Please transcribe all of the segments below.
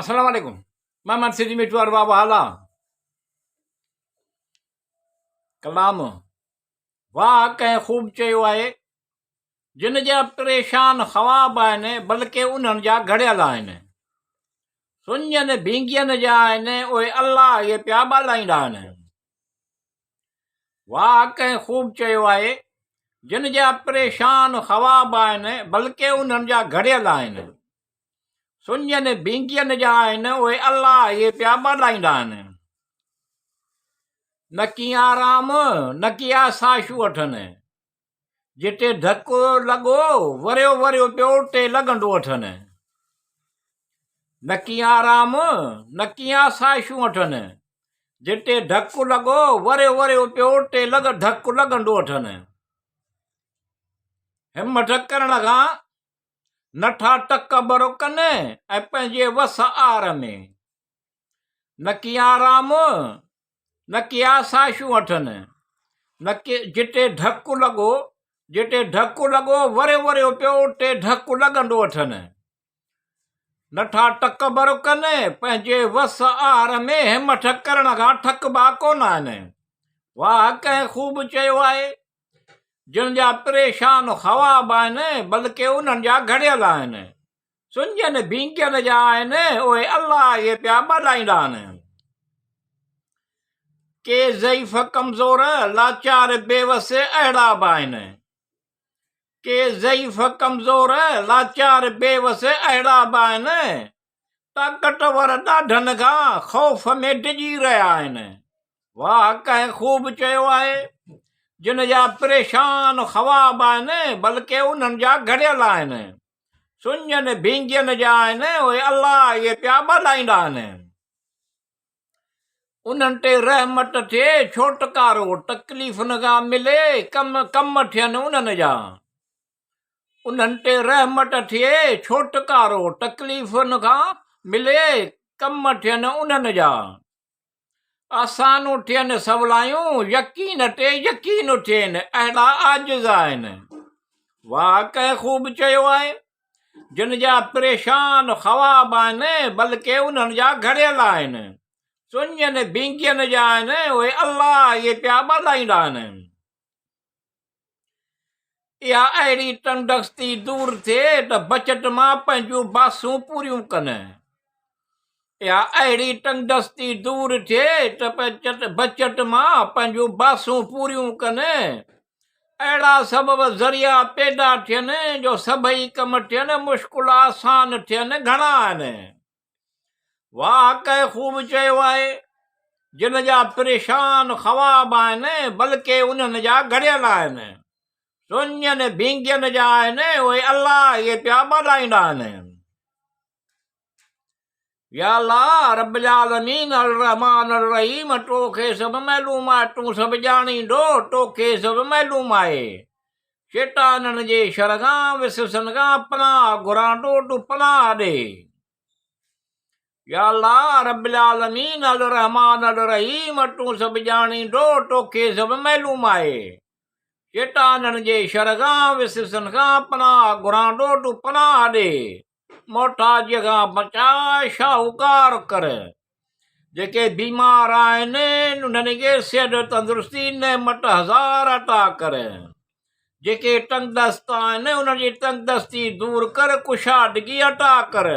السلام عليڪم محمد سيدي مٺو ارباب هالا ڪلام واهه ڪنهن خوب چيو آهي جن جا پريشان خواب آهن بلڪه انهن جا گهڙيل آهن سڃن ڀينگين جا آهن اهي الله اهي پيا ٻالائيندا آهن واهه ڪنهن خوب چيو آهي جن جا پريشان خواب آهن بلڪه انهن جا گهڙيل آهن سڃن ڀينگين جا آهن، اهي الله اهي پيا ٻاڏائيندا آهن. نڪي آرام، نڪي آسائشون اٿن. جتي ڌڪ لڳو، وريو وريو پيو اتي لڳندو اٿن. نڪي آرام، نڪي آسائشون اٿن. جتي ڌڪ لڳو، وريو وريو پيو اتي لڳ ڌڪ لڳندو اٿن. همٿ ڪرڻ کان نٿا تڪبر ڪن ۽ پنهنجي وس آر ۾، نڪي آرام، نڪي آسائشون وٺن، نڪي جتي ڌڪ لڳو، جتي ڌڪ لڳو وريو وريو پيو اتي ڌڪ لڳندو اٿن. نٿا تڪبر ڪن، پنهنجي وس آر ۾ همٿ ڪرڻ کان ٿڪبا ڪونه آهن. واهه ڪنهن خوب چيو آهي. جن جا پريشان خواب آهن، بلڪه انهن جا گهڙيل آهن. سڃن ڀينگين جا آهن، اهي الله اهي پيا ٻاڏائيندا آهن. ڪي ضعيف ڪمزور، لاچار بيوس اهڙا به آهن. ڪي ضعيف ڪمزور، لاچار بيوس اهڙا به آهن، طاقتور ڏاڍن کان خوف ۾ ڊڄي رهيا آهن. واهه ڪنهن خوب چيو آهي، جن جا پريشان خواب آهن، بلڪه انهن جا گهڙيل آهن. سڃن ڀينگين جا آهن، اهي الله اهي پيا ٻاڏائيندا آهن. انهن تي رحمت ٿئي، ڇوٽڪارو تڪليفن کان ملي، ڪم ڪم ٿين انهن جا. انهن تي رحمت ٿئي، ڇوٽڪارو تڪليفن کان ملي، ڪم ٿين انهن جا. آسانون ٿين سولايون، يقين تي يقين ٿين، اهڙا عاجز آهن. واهه ڪنهن خوب چيو آهي، جن جا پريشان خواب آهن، بلڪه انهن جا گهڙيل آهن. سڃن ڀينگين جا آهن، اهي الله اهي پيا ٻاڏائيندا آهن. اها اهڙي تنگدستي دور ٿئي ته بچت مان پنهنجون باسون پوريون ڪن. اها اهڙي تنگدستي دور ٿئي ته بچت مان پنهنجون باسون پوريون ڪن. اهڙا سبب ذريعا پيدا ٿين جو سڀئي ڪم ٿين، مشڪل آسان ٿين، گهڻا آهن. واهه ڪنهن خوب چيو آهي، جن جا پريشان خواب آهن، بلڪه انهن جا گهڙيل آهن. سڃن ڀينگين جا آهن، اهي الله اهي پيا ٻاڏائيندا آهن. يا الله رب العالمين الرحمٰن الرحيم توکي سڀ معلوم آهي، تون سڀ ڄاڻيندو، توکي سڀ معلوم آهي. شيطانن جي شر کان، وسوسن کان پناهه گهران ٿو، تون پناهه ڏي. يا الله رب العالمين الرحمٰن الرحيم تون سڀ ڄاڻيندو، توکي سڀ معلوم آهي. شيطانن جي شر کان، وسوسن کان پناهه گهران ٿو، تون پناهه ڏي. محتاجيء کان بچاء، شاهوڪار ڪر. جيڪي بيمار آهن، انهن کي صحت تندرستي نعمت هزار عطا ڪر. جيڪي تنگدست آهن، انهن جي تنگدستي دور ڪر، ڪشادگي عطا ڪر.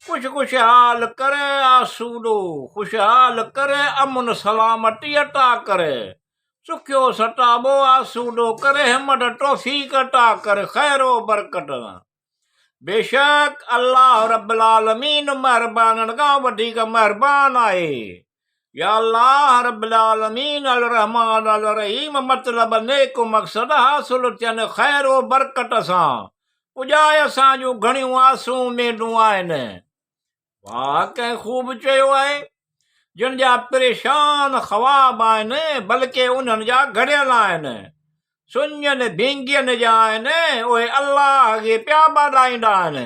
خوش خوشحال ڪر، آسودو خوشحال ڪر، امن سلامتي عطا ڪر. سکيو ستابو آسودو ڪر، همت توفيق عطا ڪر، خير و برڪت سان. بيشڪ الله رب العالمين مهربانن کان وڌيڪ مهربان آهي. يا الله رب العالمين الرحمٰن الرحيم مطلب نيڪ مقصد حاصل ٿين خير و برڪت سان پڄائي اسان جون گهڻيون آسون اميدون آهن. واهه ڪنهن خوب چيو آهي جن جا پريشان خواب آهن بلڪه انهن جا گهڙيل آهن سڃن ڀينگين جا آهن اهي الله کي پيا ٻاڏائيندا آهن.